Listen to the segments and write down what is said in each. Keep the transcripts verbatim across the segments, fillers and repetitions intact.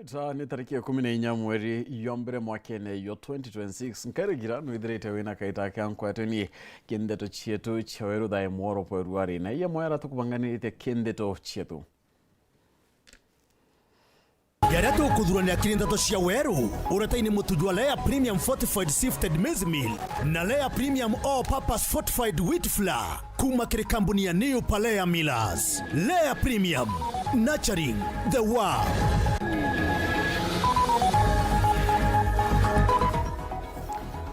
Ta ni tariki ya ikumi na inya mweri jwa mbere mwakene jwa twenty twenty-six. Nkarigira nwithirite wina kaita ka nkwatuni ki ndeto cietu cia weru thaa imwe oro bweru ari na iya mwera tukubanganiritie ki ndeto cietu. Jaria tukuthurania kiri ndeto cia weru, uretaini mutu jwa Lea Premium Fortified Sifted Maize Meal na Lea Premium All Purpose Fortified Wheat Flour. Kuma kiri kambuni ya New Palea Millers. Lea Premium, nurturing the world.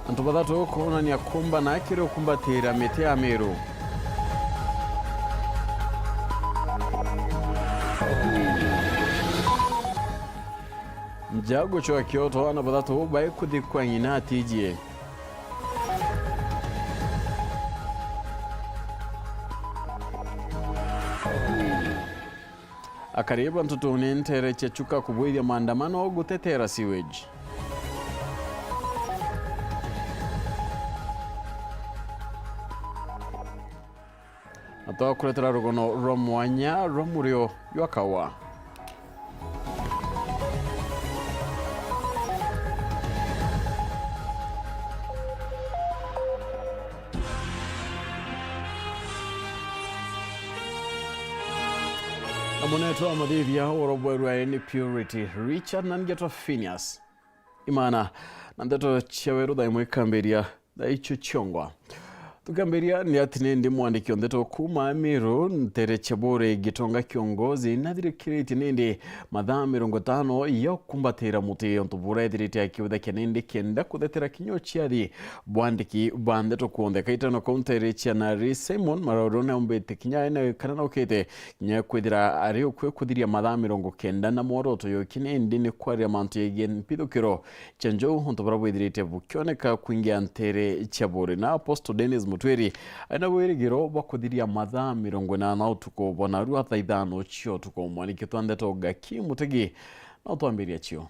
Antu bathatu kwonania kumbana kiri ukumbatira miti ya Miru. Nja gucwa kioto, ana bathatu baikuthikwa ng'ina atijie. Akari ba Ntutuni ntere cia Chuka kubwithia maandamano gutetera sewage. Na twakuretera rugono rwa mwanya rwa murio jwa Kawa. Na munetwa mathithia urobwerwa ni Purity Richard na ngetwa Phineas Imana. Na ndeto cia weru thaa imwe ikambiria thaa icio ciongwa. Tukiambiria ni ati nindi mwandiki o ndeto kuuma Miru, ntere cia Buri, Gitonga Kiongozi, nathirikiritie nindi mathaa mirongo itano ya ukumbatira muti, untu bura ethirite akiuthakia nindi kenda kuthetera kinya uciathi bwa andiki ba ndeto kwonthe. Kaitano kau ntere cia Nari, Simon Maroro naumbite kinya ene kana naukite kinya kwithira ari ukwe kuthiria mathaa mirongo kenda na mworoto yoki nindi ni kwaria mantu yegie mpithukiro cia njou, untu buria bwithirite bukioneka kwingia ntere cia Buri. Na Apostle Dennis Mutwiri aina wirigiro bwa kuthiria mathaa mirongo inana utuku bwa narua thaa ithano cia utuku. Mwandiki twa ndeto Gaki Mutegi na utwambiria cio.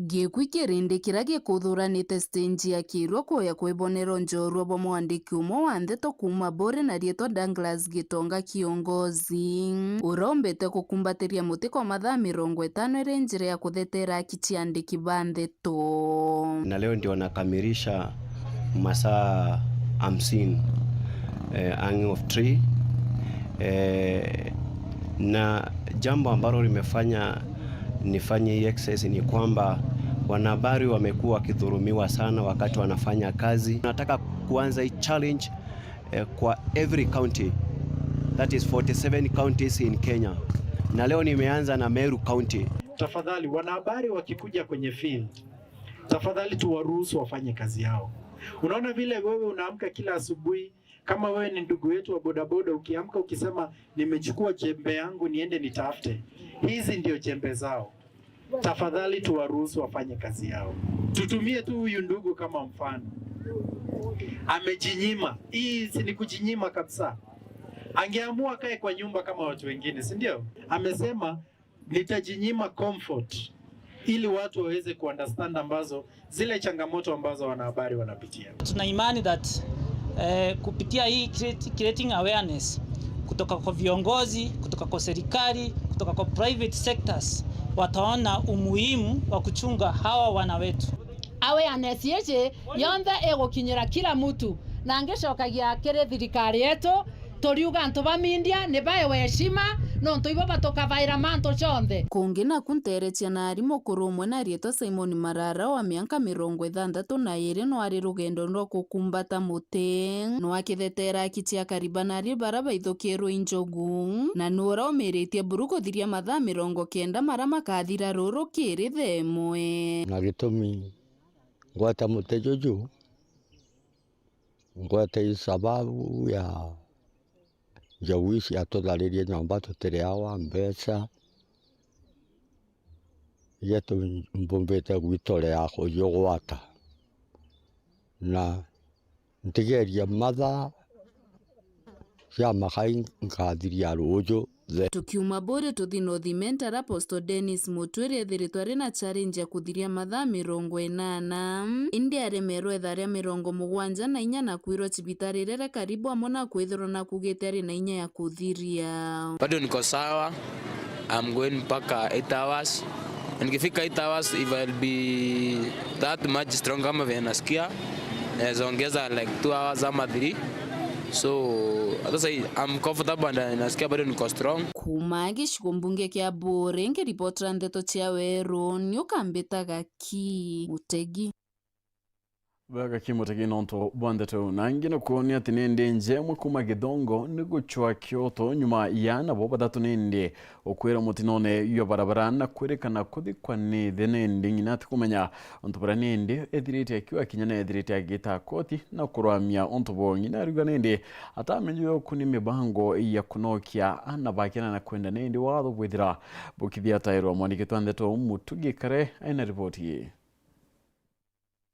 Gikui kirindi kiria gikuthuranite stage ya Kirua kuya kwibonera njorua bwa mwandiki umwe wa ndeto kuuma Buri na riitwa Douglas Gitonga Kiongozi, uria umbite gukumbatiria muti kwa mathaa mirongo itano iri njira ya kuthetera aki cia andiki ba ndeto. Na leo ndio nakamilisha masaa hamsini, eh, hanging of tree. Eh, na jambo ambalo limefanya nifanye hii exercise ni kwamba wanahabari wamekuwa wakidhulumiwa sana wakati wanafanya kazi. Nataka kuanza hii challenge, eh, kwa every county, that is forty-seven counties in Kenya. Na leo nimeanza na Meru County. Tafadhali, wanahabari wakikuja kwenye field, tafadhali tuwaruhusu wafanye kazi yao. Unaona vile wewe unaamka kila asubuhi, kama wewe ni ndugu yetu wa bodaboda, ukiamka ukisema, "Nimechukua jembe yangu niende nitafute." Hizi ndio jembe zao. Tafadhali tuwaruhusu wafanye kazi yao. Tutumie tu huyu ndugu kama mfano. Amejinyima. Hii si ni kujinyima kabisa? Angeamua akae kwa nyumba kama watu wengine, si ndio? Amesema, "Nitajinyima comfort ili watu waweze kuunderstand ambazo zile changamoto ambazo wanahabari wanapitia." Tuna imani that, eh, kupitia hii create-, creating awareness kutoka kwa viongozi, kutoka kwa serikali, kutoka kwa private sectors, wataona umuhimu wa kuchunga hawa wana wetu. Awareness ici yonthe igukinyira kila mtu, na ngicokagia kiri thirikari yetu, turiuga antu ba media ni baewe heshima, nontu ibo batukabaira mantu jonthe. Kungi naku ntere cia Nari, mukuru umwe na ariitwa Simon Marara wa mianka mirongo ithanthatu na iiri nwari rugendo rwa kukumbata muti, nwakithetera aki cia kariba nari bara baithukirwe i njogu, na nura umiritie buru kuthiria mathaa mirongo kenda maria makathira ruru kiri thaa imwe. Na gitumi ngwata muti juju, ngwata i sababu ya njogu ici atutharirie nyomba tutiriawa mbeca, iria tu-, mbumbite gwitorea kujugwata. Na ntigeria mathaa ja makai nkathiria ruju Tukiuma Buuri tuthi North Imenti, aria Apostle Dennis Mutwiri ethiritwe ari na challenge ya kuthiria mathaa mirongo inana. Indi aremerwe ithaa ria mirongo mugwanja na inya na kwirwa cibitari iria ria karibu amwe na kwithirwa na kugite ari na inya ya kuthiria. Bado niko sawa. I'm going mpaka eight hours. Na nikifika eight hours, if I'll be that much strong kama vile nasikia, naweza ongeza like two hours ama three. So, hata sahi, I'm comfortable and nasikia bado niko strong. Kuuma gicigo mbunge kia Buuri, nkiripotera ndeto cia Weru, ni ukambitaga ki Mutegi. Bwega ki Mutegi nontu bwa ndeto iu. Na ingi na kwonia ati nindi njemwe kuuma Githongo ni gucwa kioto nyuma ya nabo bathatu nindi ukwira mutinone jwa barabara na kwirikana kuthikwa ni ithe nindi ng'ina atikumenya untu buria nindi ethirite akiuga kinya nethirite agita koti na kurwamia untu buu. Ng'ina ariuga nindi atamenyire uku ni mibango ya kunokia ana bake na kwenda nindi watho bwithira bukithiatairwa. Mwandiki twa ndeto Mutugi Kare aina riboti ii.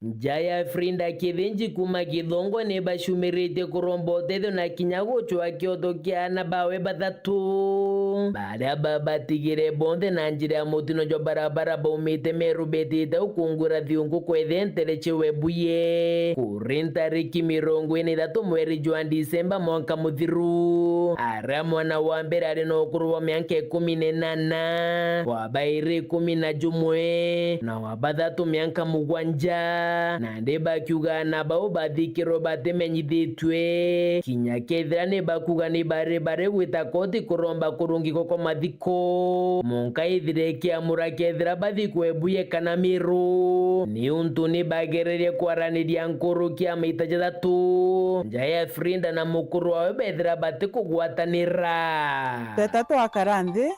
Nja ya Frinda Kithinji kuuma Githongo ni bacumiritie kuromba utethio na kinya gucwa kioto kia ana bawe bathatu, baria babatigire bonthe na njira ya mutino jwa barabara baumite Meru betite ukungura thiungu kwethe ntere cia Webuye. Kuri ntariki mirongo ina na ithatu mweri jwa Disemba mwanka muthiru, aria mwana wa mbere ari na ukuru bwa mianka ikumi na inana, wa bairi ikumi na jumwe, na wa bathatu mianka mugwanja. Nandi bakiuga ana bau bathikirwe batimenyithitue, kinya kethira ni bakuga ni bari bari gwita koti kuromba kurungikwa kwa mathiko. Munka ithire ikiamura kethira bathikwe Buye kana Miru, ni untu ni bagererie kwaraniria nkuruki ya maita jathatu, nja ya Frinda na mukuru wawe bethira batikugwatanira. Tweta twakara nthi,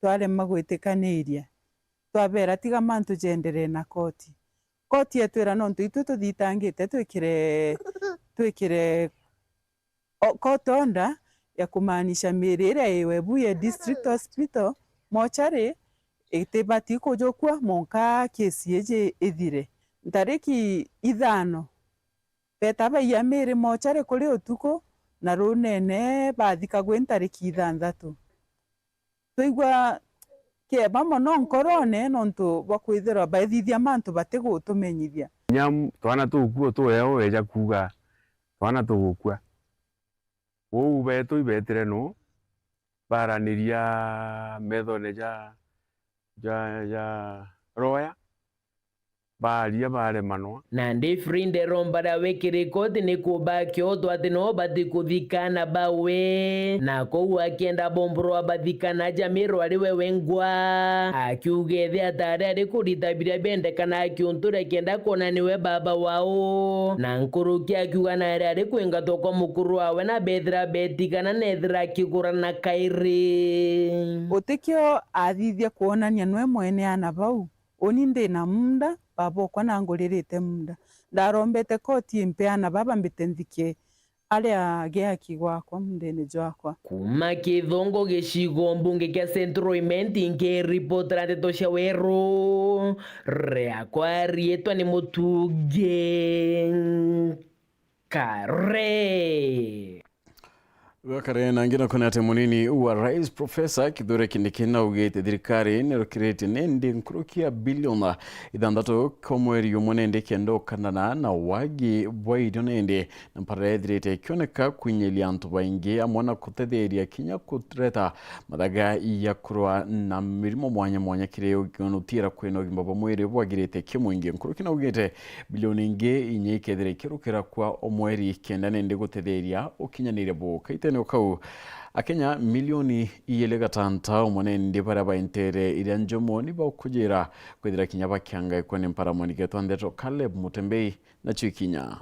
twarema gwitikaniria. Twabera, "Tiga mantu jenderee na koti." Koti etwira nontu itwe tuthitangite twikire, twikire o-, court order ya kumaanisha miiri iria i Webuye District Hospital, mochari, itibati kujukua monka kesi iji ithire. Ntariki ithano, beta baiya miiri mochari kuri utuku, na runene bathikagwe ntariki ithanthatu. Twaigua kieba mono nkorone nontu bwa kwithirwa baithithia mantu batigutumenyithia. Kinya twana tukua tueo weja kuuga twana tugukua. Uu beetu ibetire nuu, baaraniria meethone ja, ja, ja roya, baaria baaremanwa. Nandi Frinda eromba rawe kiri koti ni kuuba kioto ati no bati kuthika ana bawe, na kou akienda bomborwa bathikana ja Miru ari we wengwa, akiuga ithe atari ari kurita biria biendekana kiuntu ria kenda kwona niwe baaba wao, na nkuruki akiuga nari ari kwingatwa kwa mukuru wawe na bethira betigana nethira akigurana kairi. Utikio athithia kwonania nwe mwene ana bau. Uni ndi na munda, baaba okwa nanguririte munda. Ndarombete koti impe ana baba mbite nthike aria agi aki gwakwa mundene jwakwa. Kuuma Kithongo gicigo mbunge kia Central Imenti nkiripotera ndeto cia Weru, riakwa riitwa ni Mutugi Kare. Gakare na ngina kwona ati munini wa rais Professor Kithure Kindiki naugite thirikari nirukiritie nindi nkuruki ya bilioni ithanthatu kwa mweri umwe nindi kenda ukandana na wagi bwa irio nindi na mpara ethirite ikioneka kwinyiria antu baingi amwe na kutetheria kinya kureta mathaga ya kurwa na mirimo mwanya mwanya kiri utira kwina ugima bwa mwiri bwagirite kimwingi. Nkuruki naugite bilioni ingi inya ikethira ikirukira kwa o mweri kenda nindi gutetheria ukinyaniria buu. Kaitene o kau, Akenya milioni iiri gatanta umwe nindi baria baintere iria njumu ni bakujira kwithira kinya bakiangaikwa ni mpara. Mwandiki wetu wa ndeto Caleb Mutembei nacio ikinya.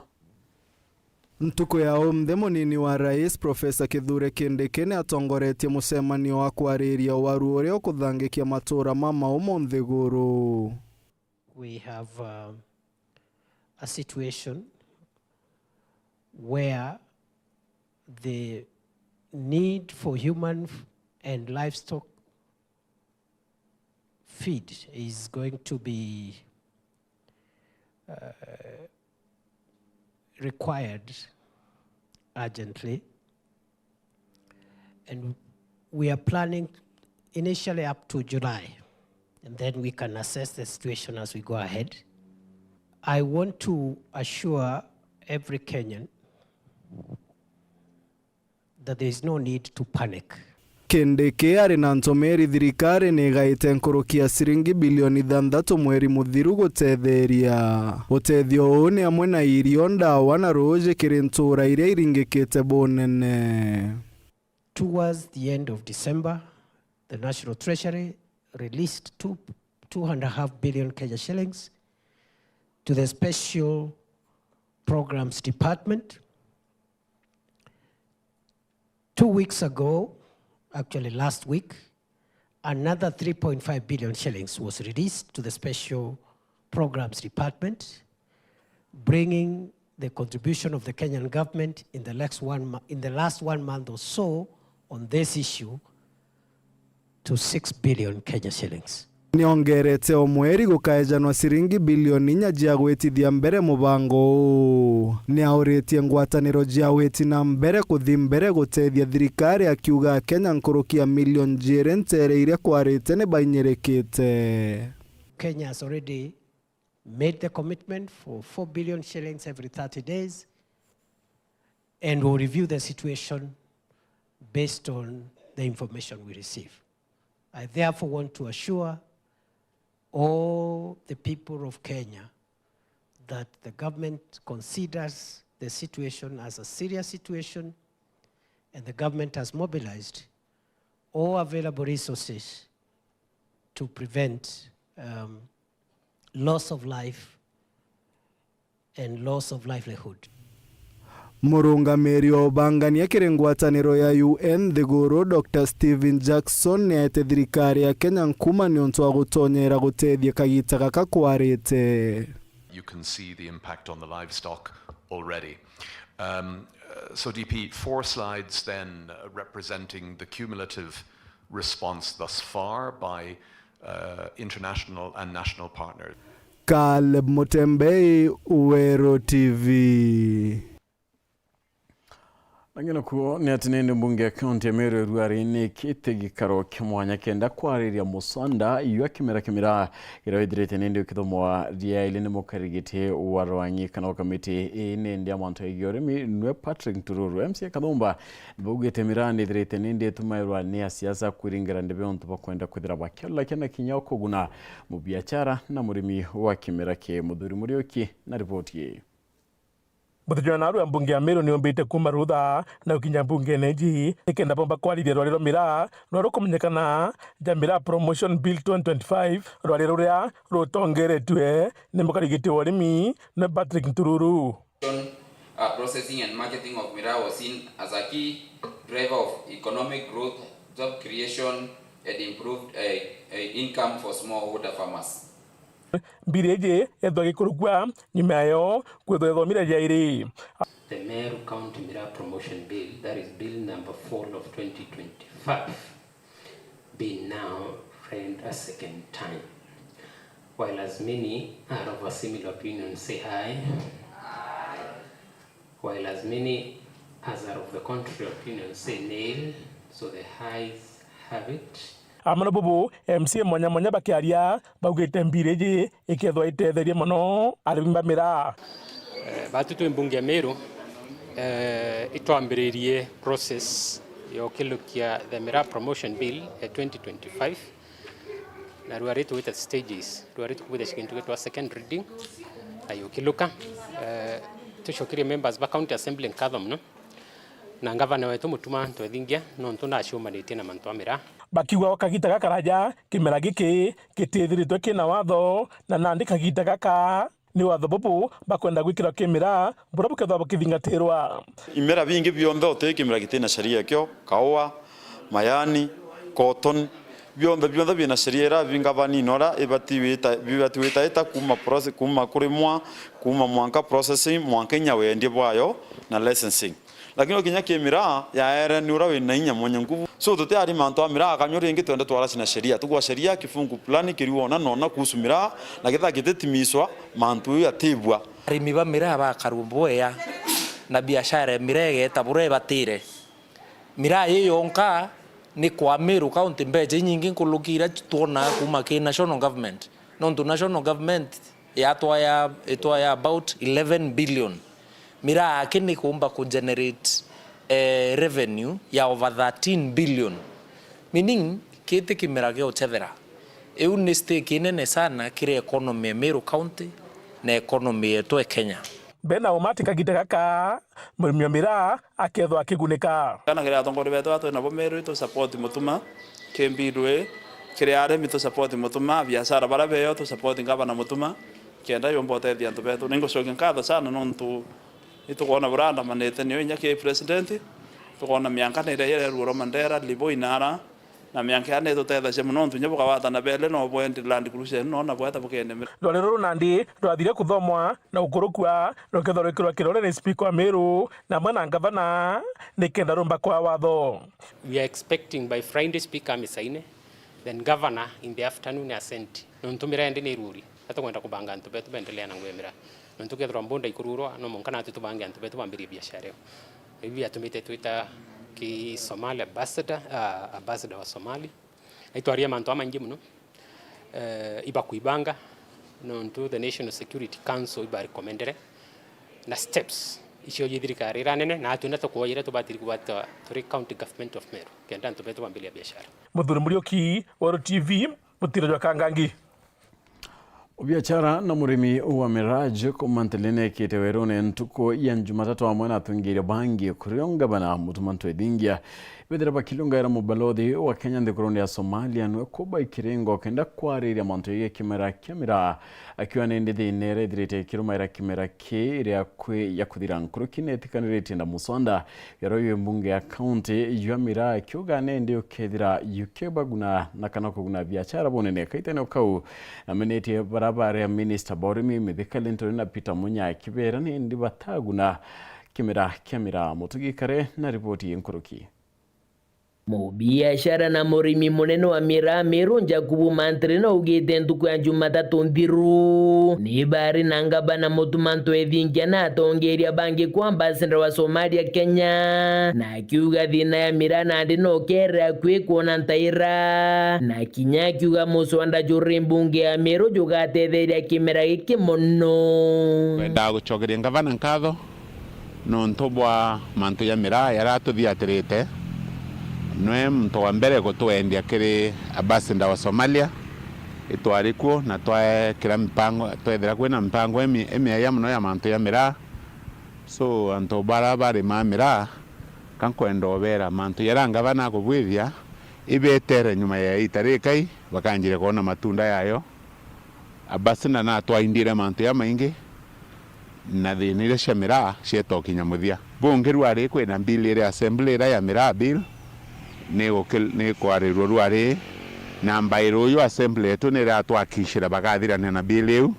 Ntuku ya umthi, munini wa rais, Professor Kithure Kindiki, ni atongoretie mucemanio wa kwariria waru uria ukuthangikia matura ma maumo nthiguru. We have, uh, a situation where the need for human f-, and livestock feed is going to be, uh, required urgently, and We are planning initially up to July, and then we can assess the situation as we go ahead. I want to assure every Kenyan that there is no need to panic. Kindiki ari na ntumiri, thirikari ni igaite nkuruki ya ciringi bilioni ithanthatu mweri muthiru gutetheria. Utethio uu ni amwe na irio, ndawa na ruuji kiri ntuura iria iringikite bunene. Towards the end of December, the National Treasury released two, two and a half billion Kenya shillings to the Special Programs Department. Two weeks ago, actually last week, another three point five billion shillings was released to the Special Programs Department, bringing the contribution of the Kenyan government in the next one mo-, in the last one month or so on this issue to six billion Kenya shillings. Niongerete o mweri gukaejanwa ciringi bilioni inya cia gwitithia mbere mubango uu. Niauritie ngwataniro cia witi na mbere kuthi mbere gutethia thirikari, akiuga Akenya nkuruki ya milioni jiiri nteere iria kwarite ni bainyirikite. Kenya has already made the commitment for four billion shillings every thirty days, and will review the situation based on the information we receive. I therefore want to assure all the people of Kenya that the government considers the situation as a serious situation, and the government has mobilized all available resources to prevent, um, loss of life and loss of livelihood. Murungamiri wa ubangania kiri ngwataniro ya U N nthiguru, Doctor Stephen Jackson, niaete thirikari ya Kenya nkuma niuntu wa gutonyera gutethia kagita gaka kwarite. You can see the impact on the livestock already. Um, uh, so, D P, four slides then, uh, representing the cumulative response thus far by, uh, international and national partners. Caleb Mutembei, Weru T V. Na ng'ina kuo ni ati nindi mbunge ya kaunti ya Meru Ruari nikite gikaro kia mwanya kenda kwariria musanda jwa kimera kia miraa kiria withirite nindi ukithomwa riaili ni mukarigiti wa rwangi kana wa kamiti ii nindi ya mantu jegii urimi nwe Patrick Ntururu. M C A Kathumba nibaugite miraa nithirite nindi itumairwa ni asiasa kwiringira ndebe untu bwa kwenda kwithira bakiolakia na kinya ukuguna mubiachara na murimi wa kimera ki. Muthuri Muriuki na riboti ii. Muthenya wa narua mbunge ya Meru niumbite kuuma rutha na gukinya mbungene iji nikenda bomba kwariria rwari rwa miraa ruria rukumenyekana ja Miraa Promotion Bill twenty twenty-five, rwari ruria rutongeretue ni mukarigiti wa urimi ni Patrick Ntururu. Uh, processing and marketing of miraa was seen as a key driver of economic growth, job creation, and improved, uh, uh, income for smallholder farmers. Mbiri iji ethwa gikurukua nyuma yayo kwithwa ithomire jairi. The Meru County Miraa Promotion Bill, that is Bill number four of twenty twenty-five, being now read a second time. While as many are of a similar opinion, say aye. While as many as are of the contrary opinion say nay, so the ayes have it. Amwe na bubu, M C A mwanya mwanya bakiaria, baugite mbiri iji ikethwa itetherie mono arimi ba miraa. Eh, batu twi mbunge ya Meru, eh, itwambiririe process ya ukilukia the Miraa Promotion Bill ya twenty twenty-five. Na rwari tugwita stages, rwari tukwithia kintu gitwa second reading, na yukiluka. Eh, tucokerie members ba County Assembly nkatho mono, na ngavana wetu Mutuma ntwethingia, nontu naciumanitie na mantu a miraa. Bakiuga o kagita gakaraja, kimera giki gitithiritwe kina watho, na nandi kagita gaka ni watho bubu bakwenda gwikirwa kimera buria bukethwa bukithingatirwa. Imera bingi bionthe uti kimera gitina sheria kio, kaua, mayani, cotton, bionthe, bionthe bina sheria iria bingavani na uria ibati wita, bibati wita ita kuma process, kuma kurimwa, kuma mwanka processing, mwanka inya wendie bwayo na licensing. Lakini ukinya ki miraa, yaere ni uria wina inya mwenye nguvu. So, tutiari mantu a miraa, kanyuri ingi twende twaracina sheria. Tugwa sheria, kifungu fulani kiriuga ona na ona kuhusu miraa, na ketha gititimiswa, mantu ii atibua. Arimi ba miraa bakarua bwea, na biashara ya miraa igeta buria ibatire. Miraa ii yonka ni kwa Meru County mbecha inyingi nkuruki iria twonaa kuuma ki national government, nontu national government yatwaya, itwaya about eleven billion. Miraa aki ni kuumba ku generate, eh, revenue ya over thirteen billion, meaning kiti kimera gia uchethera. Iu ni stake inene sana kiri economy ya Meru County na economy yetu ya Kenya. Mbere na umati kagita gaka, murimi wa miraa akethwa akigunika. Kana kiri atongoria betu aa twi nabo Meru, itu support Mutuma, ki mbirwe, kiri arimi tu support Mutuma, biashara baria beyo tu support ngavana Mutuma, kenda yumba utethia antu betu. Ningucokia nkatho sana nontu itukwona burandamanite nio inya ki president, tukwona mianka ni iria irerua Mandera, Liboi na ara, na mianka ya ni itutethagia mono nontu inya bukawatana bele no bwendi Land Cruiser ino na bweta bukene. Rwari ruru nandi rwathire kuthomwa na gukurukua rukethwa rwikirwa kirore ni speaker wa Meru na amwe na ngavana nikenda rumba kwa watho. We are expecting by Friday speaker amisaine, then governor in the afternoon assent. Nontu miraa indi ni iruri, atukwenda kubanga antu betu bendelea na ngugi ya miraa. Nontu kethirwa mbunda ikururwa, no mwanka natwi tubange antu betu bambirie biashara iyo. Ibi biatumite twita ki Somali ambassador, ah, ambassador wa Somali. Na itwaria mantu amaingi mono, eh, ibakuibanga, nontu the National Security Council ibarecommendere, na steps icio ji thirikari iranene, na atwi na tukwoyire tubatiri kubata turi County Government of Meru, kenda antu betu bambiria biashara. Muthuri Muriuki, Weru T V, Mutiro jwa Kangangi. Biashara na murimi wa miraa Jacob Mantili neekite werune ntuku ya Jumatatu amwe na atongeria bangi, kurio ngavana Mutuma Ntwethingia bethira bakilungaira mubalothi wa Kenya nthigurune ya Somalia nwe kuba ikiringo kenda kwariria mantu jegie kimera kia miraa, akiuga ni ndi thiina iria ithirite ikirumaira kimera kii iria kwi ya kuthira. Nkuruki netikaniritie na musonda Yaro ywi mbunge ya kaunti jwa Miraa akiuga nindi ukethira yukibaguna na kana kuguna biashara bunene kaitene kau. Namenetie bara baria minista ba urimi Mithika Linturi na Peter Munya akibera nindi bataguna kimera kia miraa. Mutugi Kare na riboti inkuruki. Mubiashara na murimi munene wa miraa Meru Jakubu Mantri naugite ntuku ya Jumatatu nthiru ni bari na ngavana Mutuma Ntwethingia na atongeria bangi kwa ambassador wa Somalia Kenya, na akiuga thina ya miraa nandi no kere akui kwona ntaira, na kinya akiuga muswanda juri mbunge ya Meru jugatetheria kimera giki mono. Wendaa gucokeria ngavana nkatho nontu bwa mantu ja miraa jaria atuthiatirite. Nwe muntu wa mbere gutwendia kiri ambassador wa Somalia, itwari kuo na twekira mipango, twethira kwina mipango imi-, imiaia mono ya mantu ja miraa. So, antu bara barimaa miraa, ka nkwenda ubera mantu jaria ngavana akubwithia, ibetere nyuma ya ita rikai, bakanjire kwona matunda yayo. Ambassador natwaindire mantu jamaingi, na thina iria cia miraa cieta ukinya muthia. Bungi rwari kwina bill iri assembly iria ya miraa bill, ni guki-, ni kwarirua rwari, na mbairi uyu assembly yetu ni iratwakishira bagathirania na bill iu,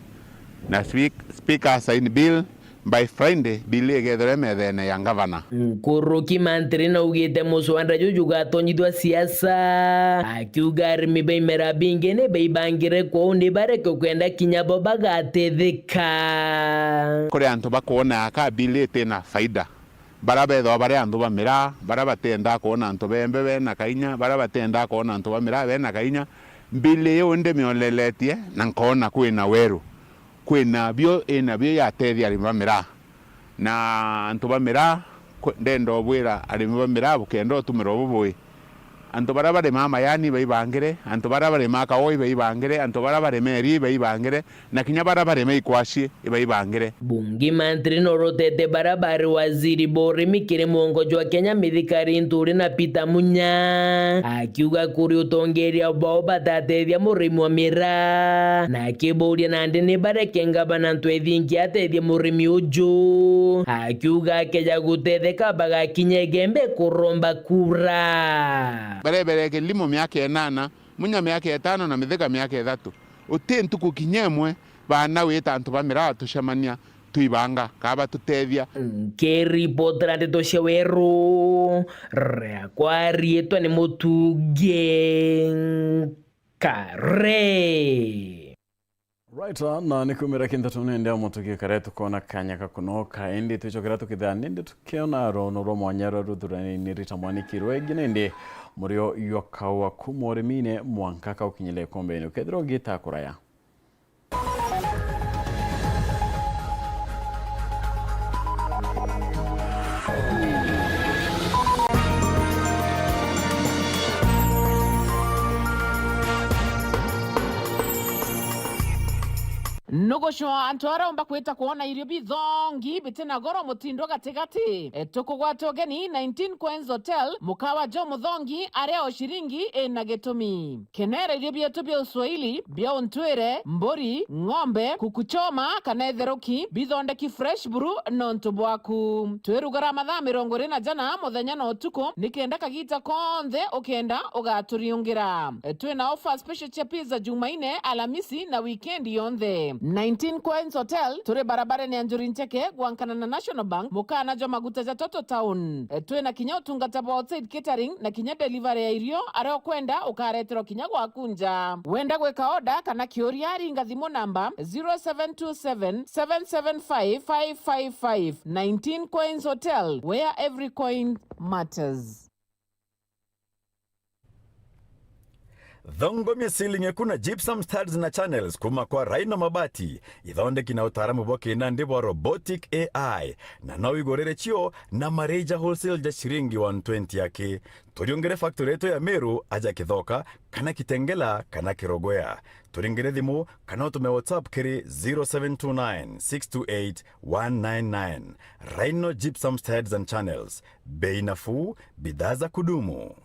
na speak-, speaker asaini bill, by Friday, bill igethirwe methene ya ngavana. Nkuruki Mantri naugite muswanda juju jugatonyithua siasa, akiuga arimi ba imera bingi ni baibangire kwou ni bareke kwenda kinya bo bagatetheka. Kuri antu bakwona ka bill itina faida, bara bethwa bari antu ba miraa, bara batenda kwona antu bembe bena kainya, bara batenda kwona antu ba miraa bena kainya, bill iu ndimioleletie na nkona kwina weru. Kwina bio, ina bio yatethia arimi ba miraa. Na antu ba miraa, kwe-, ndenda ubwira arimi ba miraa bukenda utumirwa bubui. Antu baria barimaa majani ibaibangire, antu baria barimaa kaua ibaibangire, antu baria barimaa iria ibaibangire, na kinya baria barimaa ikwaci ibaibangire. Bungi Mantri norotete baria bari waziri ba urimi kiri mwongo jwa Kenya Mithika Linturi na Peter Munya, akiuga kuri utongeria bwao batatethia murimi wa miraa, na akiburia nandi ni bareke ngavana Ntwethingia atethie murimi uju, akiuga akeja gutetheka bagakinya Igembe kuromba kura. Berebere kilimo miaka inana, Munya miaka itano na Mithika miaka ithatu. Uti ntuku kinya imwe baana wita antu ba miraa tucemania twibanga, kaba tutethia. Nkiripotera ndeto cia Weru, riakwa riitwa ni Mutugi Kare. Right, na ni kumira kintu tu nende amutugi kare tukona kanya ka kunoka, indi twicokera tukithia nindi tukiona rono rwa mwanya rwa ruthurani ni rita mwanikirwe igi nindi murio yokawa kuma urimine mwanka kaukinyire ikombene ukethirwa ugita kuraya. Nugucwa antu aria umba kwita kwona irio bithongi bitina goro mutindo gatigati. E, tukugwata ugeni nineteen Coins Hotel, mukawa jo muthongi aria o ciringi ina gitumi. Kenera irio bietu bia uswahili, bia untwire, mburi, ng'ombe, kuku choma, kana itheruki, bithondeki fresh brew nontu bwaku. Twirugara mathaa mirongo iri na jana muthenya na utuku, nikenda kagita konthe ukenda ugaturiungira. Twina offer special cia pizza Jumaine, Alamisi na wikendi yonthe. Nineteen Coins Hotel, turi barabarene ya Njuri Ncheke, gwankana na National Bank, mukana jwa maguta ja Toto Town. Twina kinya utungata bwa outside catering na kinya delivery ya irio, aria ukwenda ukareterwa kinya gwaku nja. Wenda gwika order kana kiuria, ringa thimu namba zero seven two seven, seven seven five, five five five. Nineteen Coins Hotel, where every coin matters. Thongomia ceiling eku na gypsum studs na channels kuma kwa Rhino Mabati, ithondeki na utaaramu bwa kinandi bwa robotic A I, na no wigurire cio na mareja wholesale ja ciringi one twenty aki. Turiungire factory yetu ya Meru aja Kithoka, kana Kitengela, kana Kirogwea. Turingire thimu kana utume WhatsApp kiri zero seven two nine, six two eight, one nine nine. Rhino Gypsum Studs and Channels. Bei nafuu, bidhaa za kudumu.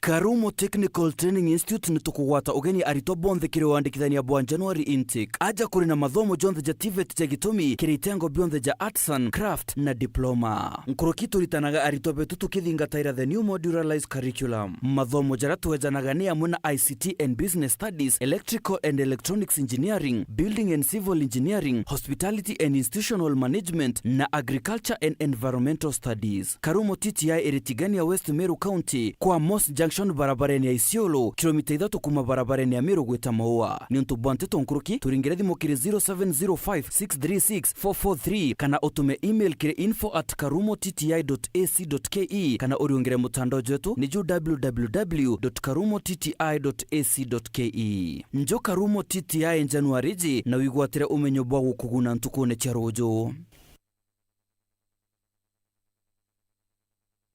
Karumo Technical Training Institute ni tukugwata ugeni aritwa bonthe kiri wandikithania bwa January intake. Aja kuri na mathomo jonthe ja TVET ja gitumi kiri itengo bionthe ja Arts and Craft na Diploma. Nkuruki turitanaga aritwa betu tukithingataira the new modularized curriculum. Mathomo jaria twejanaga ni amwe na I C T and Business Studies, Electrical and Electronics Engineering, Building and Civil Engineering, Hospitality and Institutional Management, na Agriculture and Environmental Studies. Karumo T T I iri Tigania, West Meru County, kwa Moss Junction barabarene ya Isiolo, kilomita ithatu kuma barabarene ya Meru gwita Maua. Niuntu bwa nteto nkuruki, turingire thimu kiri zero seven zero five, six three six, four four three, kana utume email kiri info at karumo T T I dot A C dot K E, kana uriungire mutandao jwetu ni ju W W W dot karumo T T I dot A C dot K E. Njo Karumo T T I January ji, na wigwatire umenyo bwa gukuguna ntukune cia ruju.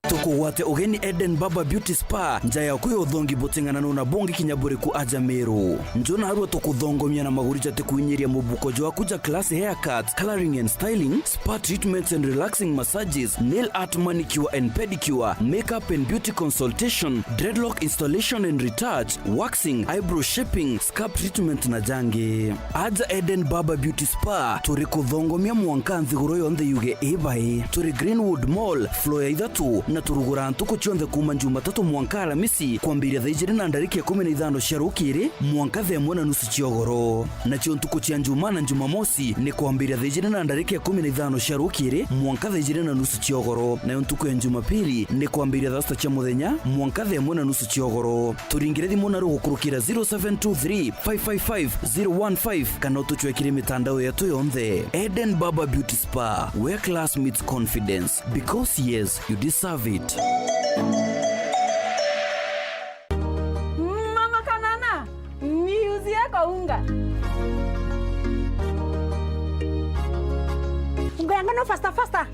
Tukugwate ugeni Eden Barber Beauty Spa, nja yaku ya uthongi buting'ananu na bungi kinya buriku aja Meru. Njo narua tukuthongomia na maguri jatikuinyiria mubuko jwaku ja class haircut, coloring and styling, spa treatments and relaxing massages, nail art, manicure and pedicure, makeup and beauty consultation, dreadlock installation and retouch, waxing, eyebrow shaping, scalp treatment na jangi. Aja Eden Barber Beauty Spa, turi kuthongomia mwanka nthiguru yonthe yuge i bai. Turi Greenwood Mall, floor ya ithatu, na turuguraa ntuku cionthe kuuma Jumatatu mwanka Alamisi, kwambiria thaa ijiri na ndarika ikumi na ithano cia rukiri mwanka thaa imwe na nusu cia ugoro. Nacio ntuku cia Njumaa na Jumamosi ni kwambiria thaa ijiri na ndarika ikumi na ithano cia rukiri mwanka thaa ijiri na nusu cia ugoro, nayo ntuku ya Jumapili ni kwambiria thaa sita cia muthenya mwanka thaa imwe na nusu cia ugoro. Turingire thimu na rugukurukira zero seven two three, five five five, zero one five, kana utucwekire mitandao yetu yonthe. Eden Barber Beauty Spa, where class meets confidence. Because yes, you deserve it. Mama Kanana, niuzie kaunga. Unga ya ngano faster, faster.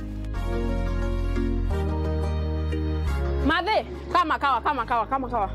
Mathe, kama kawa, kama kawa, kama kawa.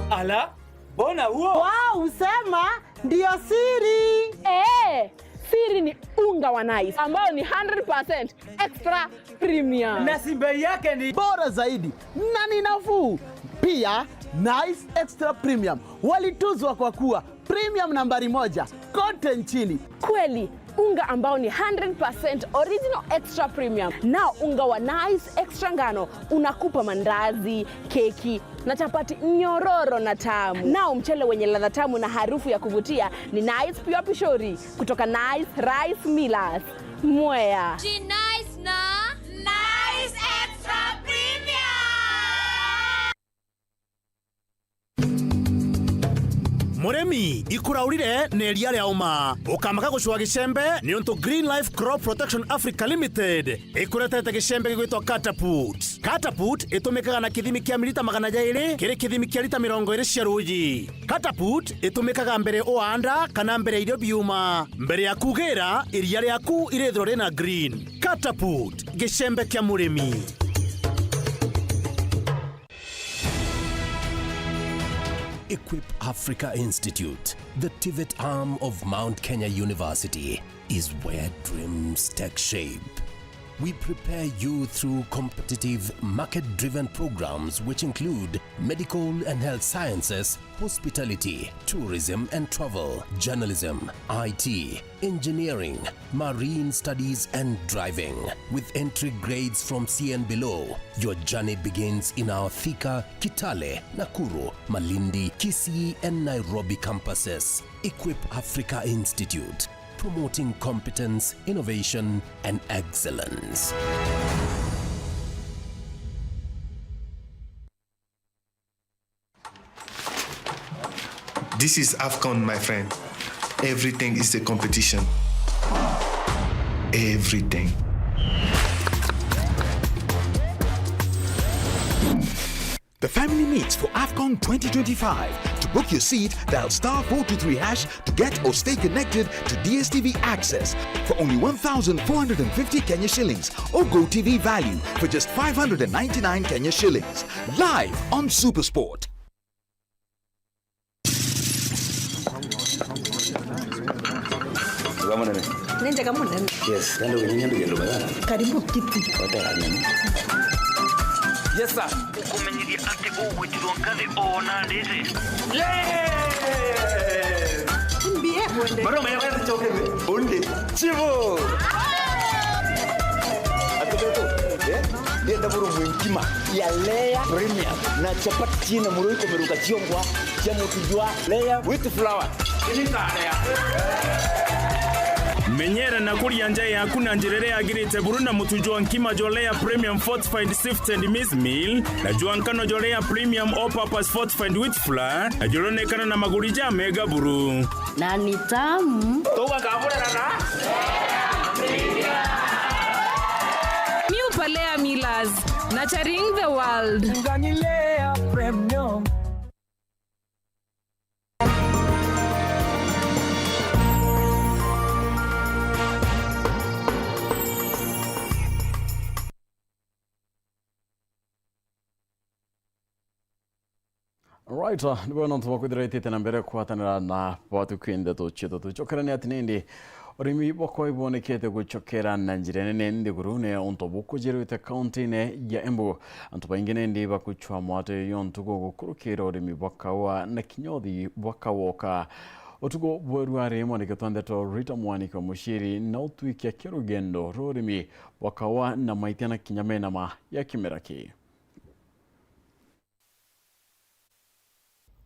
Ala, mbona huo? Wow, usema ndio siri. Eh, siri ni unga wa Nice ambao ni hundred percent extra premium. Na si bei yake ni bora zaidi na ni nafuu. Pia, Nice Extra Premium walituzwa kwa kuwa premium nambari moja kote nchini. Kweli, unga ambao ni hundred percent original extra premium. Nao unga wa Nice Extra Ngano unakupa mandazi, keki na chapati nyororo na tamu. Nao mchele wenye ladha tamu na harufu ya kuvutia ni Nice Pure Pishori kutoka Nice Rice Millers, Mwea. Ji Nice na Nice Extra Premium. Murimi, ikuraurire na iria ria uma. Ukamaka gucua gicembe, niuntu Green Life Crop Protection Africa Limited ikuretete gicembe gigwitwa Catapult. Catapult itumikaga na kithimi kia milita magana jairi kiri kithimi kia lita mirongo iri cia ruuji. Catapult itumikaga mbere uaanda kana mbere irio biuma. Mbere ya kugira, iria riaku irithirwa rina green. Catapult, gicembe kia murimi. Equip Africa Institute, the TVET arm of Mount Kenya University, is where dreams take shape. We prepare you through competitive, market-driven programs which include medical and health sciences, hospitality, tourism and travel, journalism, I T, engineering, marine studies and driving. With entry grades from C and below, your journey begins in our Thika, Kitale, Nakuru, Malindi, Kisii and Nairobi campuses. Equip Africa Institute, promoting competence, innovation and excellence. This is AFCON, my friend. Everything is a competition. Everything. The family meets for AFCON twenty twenty-five. To book your seat, dial star four two three hash to get or stay connected to D S T V access for only one thousand four hundred and fifty Kenya shillings or Go T V value for just five hundred and ninety-nine Kenya shillings. Live on Supersport. Wega munene. Ni njega munene. Yes, kandi uginyanya nduge ndume. Karibu kiti. Wata karibu. Yes, sir. Ukumenyithia ati ugwitirwo ngathi ona ndiri. Yes! Mbie kwende. Maro maya kwenda choke. Undi. Chivo. Atubeto. Eh? Ndienda buru mwenkima ya layer premium na chapati china muru ikomeruka chiongwa cha mutu jwa layer with flour. Menyera na kuria nja yaku na njira iria yagirite buru na mutu jwa nkima jwa layer premium fortified sifted maize meal na jwa nkano jwa layer premium all purpose fortified wheat flour na juronekana na maguri ja mega buru. Na ni tamu. Tugakamurana na Miupa Layer Millers, nurturing the world. Ngani Layer Premium. Right, uh, nibwega nontu bwa kwithira itite na mbere kwatanira na bwatu kwi ndeto cietu. Tucokerania ati nindi urimi bwa kawaa ibwonekete gucokera na njira nene nthigurune untu bukujirwite kaunti-ini ya Embu. Antu baingi nindi bakucwa mwate yo ntugu gukurukira urimi bwa kawaa na kinya uthii bwa kawaa uka. Utuku bwa ruari mwaniki twa ndeto Rita Mwaniki wa Muciri na utwikia kia rugendo rwa urimi bwa kawaa na maitia na kinya mena ma ya kimera ki.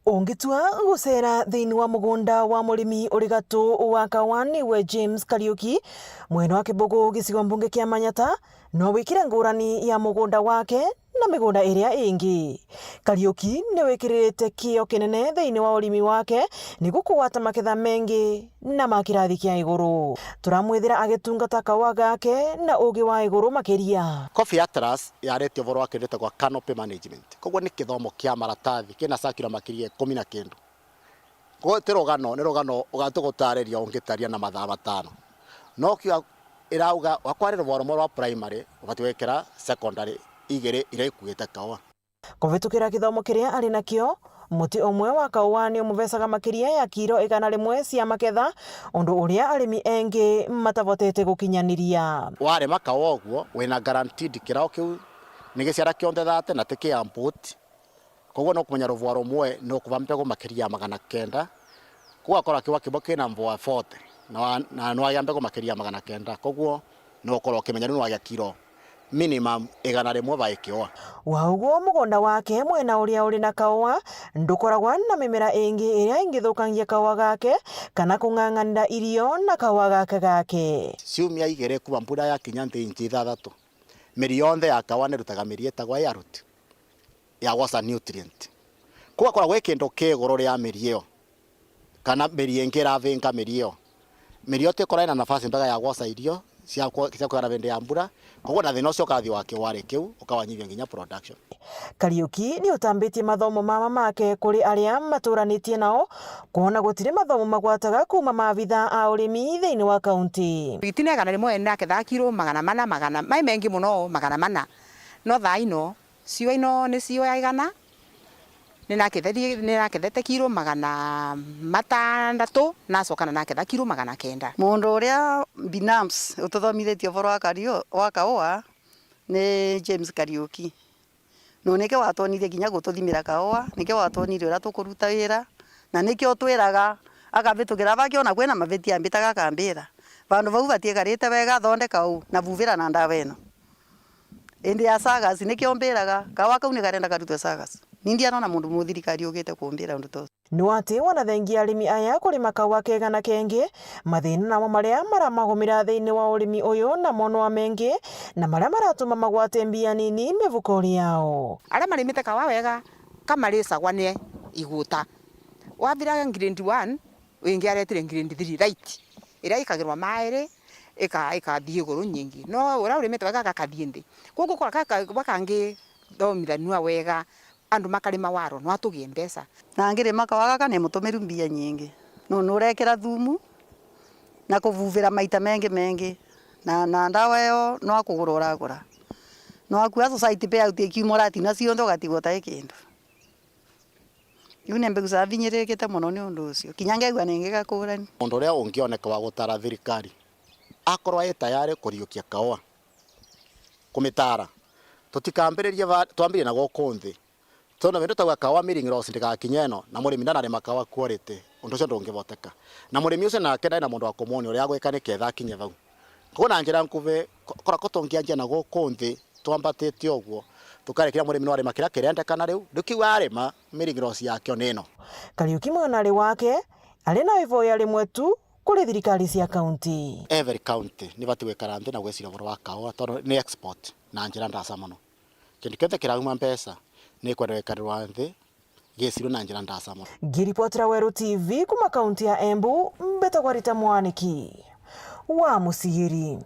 Ungitua gucera thiini wa mugunda wa murimi uri gatu wa kawaa niwe James Kariuki, mwena wa Kibugu, gicigo mbunge kia Manyata, no wikire ngurani ya mugunda wake na migunda iria ingi. Kariuki ni wikiririte kio kinene thiini wa urimi wake niguo kugwata maketha mengi na ma kirathi kia iguru. Turamwithira agitungata kawaa gake na ugi wa iguru makiria. Coffee Atlas yaretie uvoro wa kindu gitagwa canopy management. Koguo ni kithomo kia maratathi kina circular makiria ikumi na kindu. Koguo ti rugano, ni rugano ugatugutariria ungitaria na mathaa matano. No kiuga irauga wakwari ruvoro rumwe rwa primary, ubati gwikira secondary igiri iria ikuite kawaa. Kuvitukira kithomo kiria ari nakio, muti umwe wa kawaa ni umuvecaga makiria ya kiro igana rimwe cia maketha, undu uria arimi engi matavotete gukinyaniria. Warima kawaa uguo, wina guaranteed kirao kiu ni giciara kionthe thate na ti ki abort. Koguo no kumenya ruvua rumwe no kuva mbegu makiria ya magana kenda. Koguo akora kiwa kimwe kina mvua forty, na wa-, na nwagia mbegu makiria ya magana kenda. Koguo no ukorwo ukimenya riu nwagia kiro minimum igana rimwe by kiwa. Wa uguo, mugunda wake mwena uria uri na kaua ndukoragwa na mimera ingi iria ingithukangia kaua gake kana kung'ang'anira irio na kaua gake gake. Ciumia igiri kuma mbura yakinya nthi inchi ithathatu, miri yonthe ya kaua nirutaga miri itagwa ya root. Ya gwosa nutrient. Kuu gakoragwa gwi kindu ki iguru ria miri iyo. kana miri ingi iravinga miri iyo. Miri iyo ti ikoragwa ina nafasi mbega ya gwosa irio cia kwe-, cia kwigana vindi ya mbura, koguo na thina ucio ukathi wa kiwari kiu, ukawanyivia nginya production. Kariuki ni utambitie mathomo mama make kuri aria maturanitie nao, kwona gutiri mathomo magwataga kuuma maabitha a urimi thiini wa kaunti. Itina igana rimwe ni nakethaga kiro magana mana, magana, mai mengi mono, magana mana. No thaa ino, ciua ino ni ciua ya igana, ni naketheri-, ni nakethete kiro magana matandatu, nacoka na naketha kiro magana kenda. Mundu uria binafsi ututhomithitie uvoro wa kario-, wa kaua ni James Kariuki. No nike watwonirie kinya gututhimira kaua, nike watwonirie uria tukuruta wira, na nike utwiraga, akavitukira aba akiona kwina mavitia ambitaga akambira, vandu vau vatiikarite wega, thondeka uu, na vuvira na ndawa ino. Indi ya Sagas, nike umbiraga, kaua kau ni karenda karutwe Sagas. Ni ndianona mundu muthirikari ugite kumbira undu ta ucio. Ni wati wanathengia arimi aya kurima kaua kega na kengi, mathina namo maria maramagumira thiini wa urimi uyu namo no mengi, na maria maratuma magwate mbia nini mifukori yao. Aria marimite kaua wega, kamaricagwa ni iguta. Wathira grade one, wingi aretire grade three, right, iria ikagirwa mairi, ika-, ikathii iguru nyingi. No uria urimite wega gakathii nthi. Koguo gukora ka-, ka-, kaua kangithomithanua wega, andu makarima waro, no atugie mbeca. Na ngirima kaua gaka ni mutumiru mbia nyingi. Nu-, nurekira thumu na kuvuvira maita mengi mengi. Na, na ndawa iyo no akugura uragura. No akua society payout ikiuma uratina cionthe ugatigwa utai kindu. Riu ni mbegu cavinyirikite mono ni undu ucio. Kinya ngegua ni ngigakurani. Mundu uria ungioneka wa gutara thirikari, akorwa e tayari kuriukia kaua, kumitara. Tutikambiririe va-, twambirie na guku nthi. Tondu bindu tauga kaua milling loss ndigakinye ino, na murimi ndanarima kaua quality, undu ucio ndungivoteka. Na murimi ucio nake ndari na mundu wa kumwonia uria agwika niketha akinye vau. Koguo na njira nkuvi, ko-, korako tungianjia na guku nthi, twambatite uguo, tukarekera murimi no arima kiria kirendekana riu, riu kiu arima, milling loss yakio ni ino. Kariuki mwanari wake ari na ivoya rimwe tu kuri thirikari cia kaunti. Every county nibati gwikara nthi na gwiciria uvoro wa kaua, tondu ni export na njira ndasa mono. Kindu kionthe kirauma mbeca, ni kwenda gwikarirwa nthi, gicirwe na njira ndasa mono. Ngiripotera Weru T V kuma kaunti ya Embu, mbetagwa Rita Mwaniki wa Musigiri.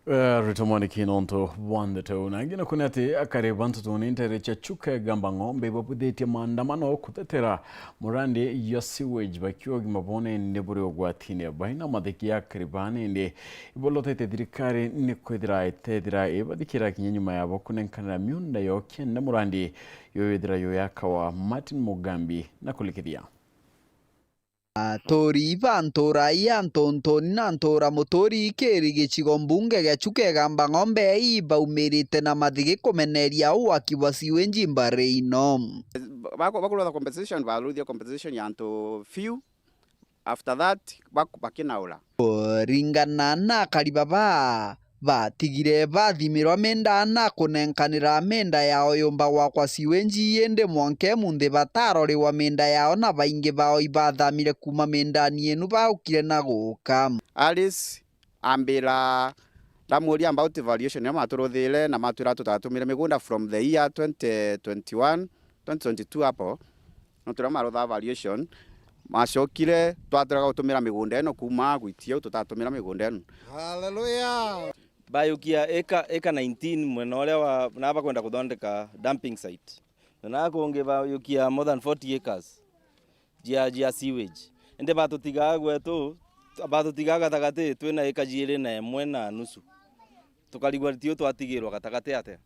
Eh, Rita Mwaniki nontu bwa ndeto iu. Na ingi naku ni ati akari ba Ntutuni ntere cia Chuka Igamba Ng'ombe ibabwithitie maandamano kutetera murandi ya sewage, bakiuga ugima bwao nindi buri ugwatine. Baina mathiki ya akari baa nindi ibolotete thirikari ni kwithira itethira ibathikira kinya nyuma yabo kunenkanira miunda yao kenda murandi yo withira yo yakawa. Martin Mugambi na kulikithia. Aturi ba ntura ya Ntuntuni na ntura muturi Kiri gicigo mbunge gia Chuka Igamba Ng'ombe ibaumirite na mathigi kumeneria waki bwa sewage mbari ino. Baku-, bakurutha compensation, baruthia compensation ya antu few, after that, bak-, bakinaura. Kuringana na akari baba, batigire bathimirwa menda na kunenkanira menda yao yumba gwakwa sewage, indi mwanka munthi bataroriwa menda yao, na baingi bao ibathamire kuma mendani yenu baukire na guka. Alice ambira, ndamuria about valuation iria maturuthire, na matwira tutatumire migunda from the year twenty twenty-one, twenty twenty-two hapo, no turia marutha valuation, macokire twatiraga gutumira migunda ino kuma gwitia u tutatumira migunda ino. Hallelujah. Bayukia eka, eka nineteen mwena uria wa, na bakwenda kuthondeka dumping site. Na na kungi bayukia more than forty acres jia, jia sewage. Indi batutigaa gwetu, batutigaa gatagati, twina eka jiiri na imwe na nusu. Tukarigwa tiu twatigirwa gatagati atia?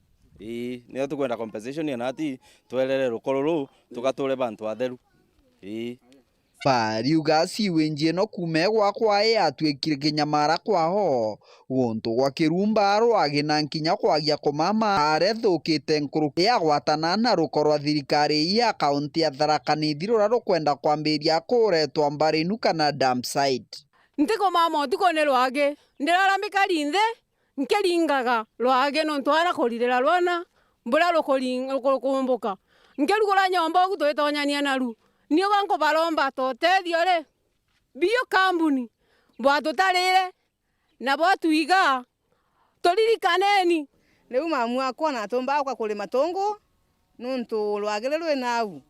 Ii, nio tukwenda compensation ya nati twerere rukoro ruu, tugature bantu atheru. Ii. Bariuga sewage ino kuma igwakwa yatuikire kinyamara kwao, guntu gwa kirumba, rwagi na nkinya kwagia kumama, aria ithukite nkuruki yagwatana na ruko rwa thirikari ya kaunti ya Tharaka Nithi ruria rukwenda kwambiria kuretwa mbari inu kana dump site. Ntikumama utuku ni rwagi, ndiraramika ri nthi, nkiringaga rwagi nontu aria kuririra rwana, buria rukuri-, ruku-, rukumbuka. Nkirugura nyomba ugu twitonyania naru. Niuga nkubaromba ta utethio ri, biu kambuni, bwatutarire, na bwatwiga, turirikaneni. Riu mamu akwa na atumba akwa kurima tungu, nontu rwagi ruri nau.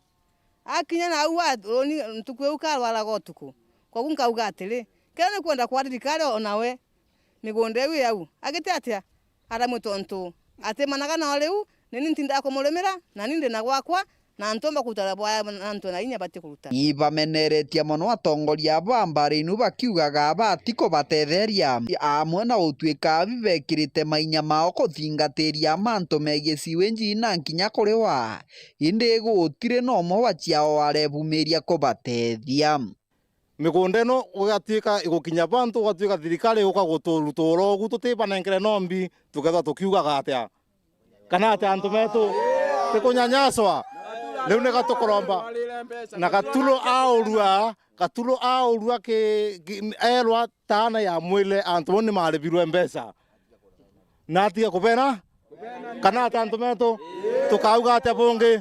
Akinya na au wa-, uni ntuku iu karwaraga utuku. Kogu nkauga atiri, kethira ni kwenda kwa thirikari o nawe, migunda iu i au, agite atia? Aramwira tontu atimanaga nao riu, ni ni ntindaga kumurimira, na ni ndi na gwakwa, na ntumba kuruta bwaya na antu na inya bati kuruta. Ibameneretie mono atongoria ba mbari inu bakiugaga bati kubatetheria, amwe na utwika bibekirite mainya mao kuthingatiria mantu megii siwinji na nkinya kuriwa. Indi gutiri na umwe wa ciao arebumiria kubatethia. Migunda ino gugatuika igukinya bantu, gugatuika thirikari iguka guturutura ugu tutibanenkere nombi, tukethwa tukiugaga atia? Kana ati antu betu tikunyanyaswa? Riu ni gatukuromba na Gaturo aurua, Gaturo aurua ki, ki, erwa taana ya mwile antu bau ni maribirwe mbeca, na atige kubena? Kana ati antu betu tukauga atia bungi?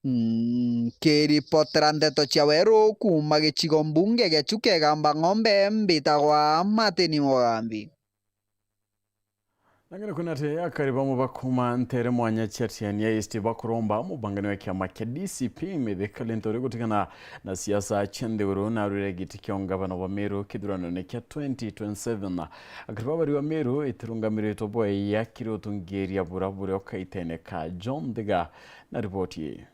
Nkiripotera ndeto cia weru kuuma gicigo mbunge gia Chuka Igamba Ng'ombe, mbitagwa Martin Mugambi. Nangene kwina ati akari bamwe bakuma ntere mwanya cia Tigania East bakuromba mubangani wa kiama kia D C P Mithika Linturi gutigana na siasa cia nthiguru na arwire giti kia ungavana wa Meru kithuranone kia twenty twenty-seven. Akari baba bari wa Meru itirungamiritwe bwega kiri utungiria bura buri o kaitene ka John Thiga na riboti ii.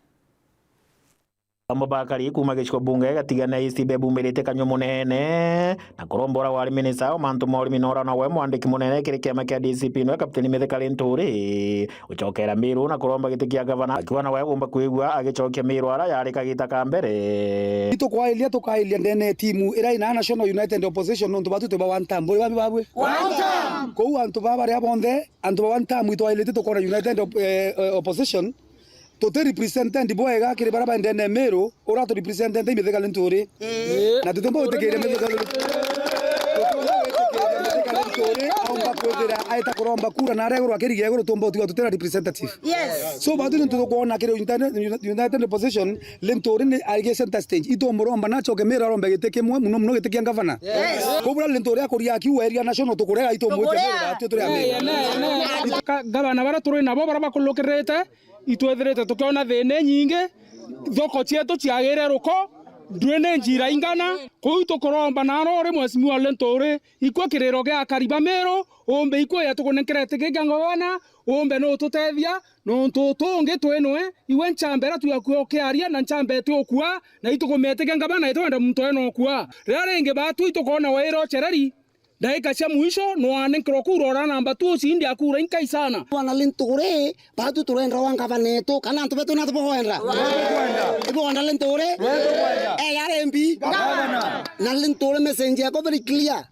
Bamwe bakari kuuma gicigo bunge Gatigania East bebumbirite kanyua munene na kurombora wari minista o mantu ma urimi na urana we mwandiki munene kiri kiama kia D C P nwe Captain Mithika Linturi gucokera Meru na kuromba giti kia gavana, akiuga nawe agomba kwigua agicokia Meru ara yari kagita ka mbere. Itukwairia, tukairia ndene ya timu iria ina National United Opposition, nontu batu twi ba one term. Buri babi babwe? One term. Kou antu baba baria bonthe, antu ba one term itwairite tukona United Op-, eh, eh, Opposition, tuti represented bwega kiri baria baendene Meru, uria atu represented i Mithika Linturi. Ii. Na tutimba gwitikiria Mithika Linturi. Tutimba gwitikiria Mithika Linturi aumba kwithira aita kuromba kura na aregurwa kiri gia iguru, tumba utiga tutira representative. Yes. So, batu ni tukwona kiri United, United Opposition, Linturi ni aige center stage. Itumuromba na acoke Meru arombe giti kimwe, muno muno giti kia ngavana. Yes. Kou buria Linturi akuria akiuga eria National tukurega itumwite Meru, batu turi a Meru. Ka-, gavana baria turi nabo baria bakulukirite, itwithirite tukiona thina inyingi, thoko cietu ciagire ruko, drainage iraingana. Kou tukuromba naro uri Mheshimiwa Linturi, ikue kiriro gia akari ba Meru, umbe ikue ya tukunenkera giti kia ngavana, umbe nututethia, nontu tungi twinwe, iwe nchamba iria twiakua ukiaria na nchamba iti ukua, na itukumetikia ngavana itwenda muntu ena ukua. Riria ringi batu itukona waira ucereri, ndaika cia mwisho, nwanenkerwa kura ura namba tu ucindi akura inkai sana. Bwana Linturi, batu turenda wa ngavana etu, kana antu betu natu bokwenda? Ibokwenda Linturi? Eh, ya R M P? Gavana. Na Linturi message yako very clear.